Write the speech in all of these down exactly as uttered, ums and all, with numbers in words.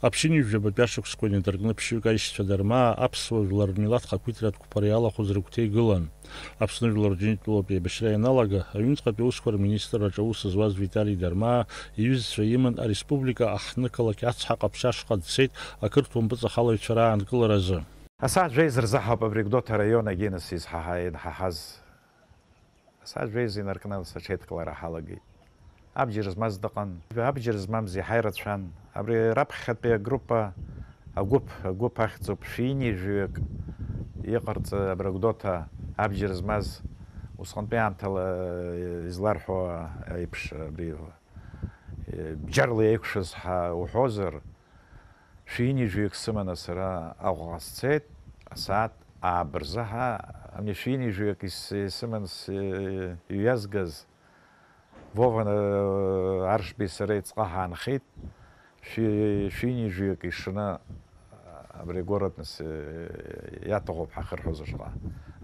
Аԥшьынҩажәабатәи ашықәсқәа инадыркны ԥшьҩык аишьцәа Дармаа аԥсуа жәлар рмилаҭ хақәиҭратә қәԥара иалахәыз рыгәҭа игылан. Аԥсны жәлар Рџьынџьтәылатәи аибашьра ианалага, аҩныҵҟатәи аусқәа рминистрраҿы аус зуаз Витали Дармаа иҩызцәа иман ареспублика аҳҭнықалақь Ацҳа Ҟаԥшь ашҟа дцеит ақырҭуа мпыҵахалаҩцәа раанкыларазы. Асааҭ жәеиза рзаҳауп абри Гәдоуҭа араион агьенас изҳаҳа-, инҳаҳаз. Асааҭ жәеиза инаркны сыҽеидкылара ҳалагеит. Абџьар змаз дыҟан, абџьар змамзи ҳаирацәан. Абри раԥхьатәи агруппа, агәыԥ, агәыԥ ахьӡуп, шәини жәаҩык иҟарҵа абри Гәдоуҭа абџьар змаз, усҟантәи аамҭала изларҳәо еиԥш, абри бџьарла еиқәшәаз ҳәа уҳәозар, шәини жәаҩык сыманы сара Аҟәаҟа сцеит, асааҭ ааба рзы ҳәа, ани шәини жәаҩык ис-, исыман сиҩазгаз, Вова, э, Аршбеи сареи ҵҟа ҳаанхеит, шәи-, шәини жәаҩык ишаны абри агәы рыҭныс, э, иаҭахуп ҳахырҳәоз ашҟа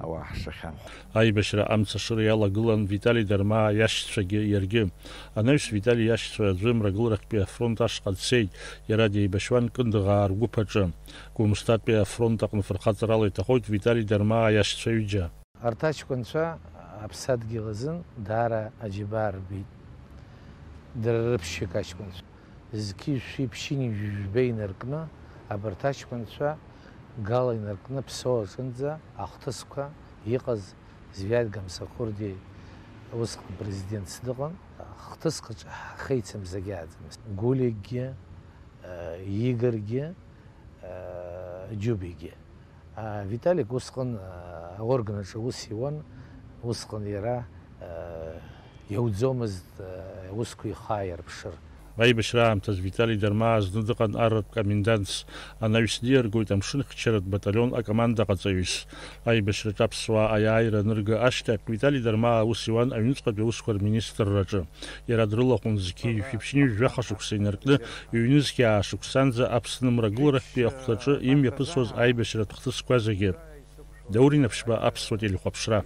ауаа ҳшахьан. Аибашьра амца ашыра иалагылан Витали Дармаа иашьцәагьы иаргьы. Анаҩс Витали иашьцәа аӡәы Мрагыларахьтәи афронт ашҟа дцеит, иара деибашьуан Кындыӷаа ргәыԥ аҿы. Гәымсҭатәи афронт аҟны фырхаҵарала иҭахоит Витали Дармаа иашьцәа ҩыџьа. Арҭ аҷкәынцәа аԥсадгьыл азын даара аџьабаа рбеит. Дара рыԥшьҩык аҷкәынцәа. Зқьи жәшәи ԥшьыни жәба инаркны, абарҭ аҷкәынцәа гала инаркны Ԥсоу аҿынӡа ахҭысқәа иҟаз Звиад Гамсахурди усҟан президентс дыҟан, хҭыск аҿы ҳхеицамзагьы ааӡамызт. Гулиагьы, э, Игорьгьы, э, Џьубигьы. А, Виталик усҟан, а, аорган аҿы аус иуан, усҟан иара, а, иауӡомызт, а, аусқәа ихы ааирԥшыр. Аибашьра аамҭаз Витали Дармаа зны дыҟан арратә комендантс, анаҩс диаргоит амшынхьчаратә баталион акомандаҟаҵаҩыс. Аибашьраҿы аԥсуаа аиааира анырга ашьҭахь, Витали Дармаа аус иуан аҩныҵҟатәи аусқәа рминистрраҿы. Иара дрылахәын зқьи жәшәи ԥшьынҩажәи жәаха шықәса инаркны, ҩнызқьи аа шықәсанӡа Аԥсны мрагыларахьтәи ахәҭаҿы имҩаԥысуаз аибашьратә хҭысқәа зегьы. Даур Инаԥшьба, Аԥсуа телехәаԥшра.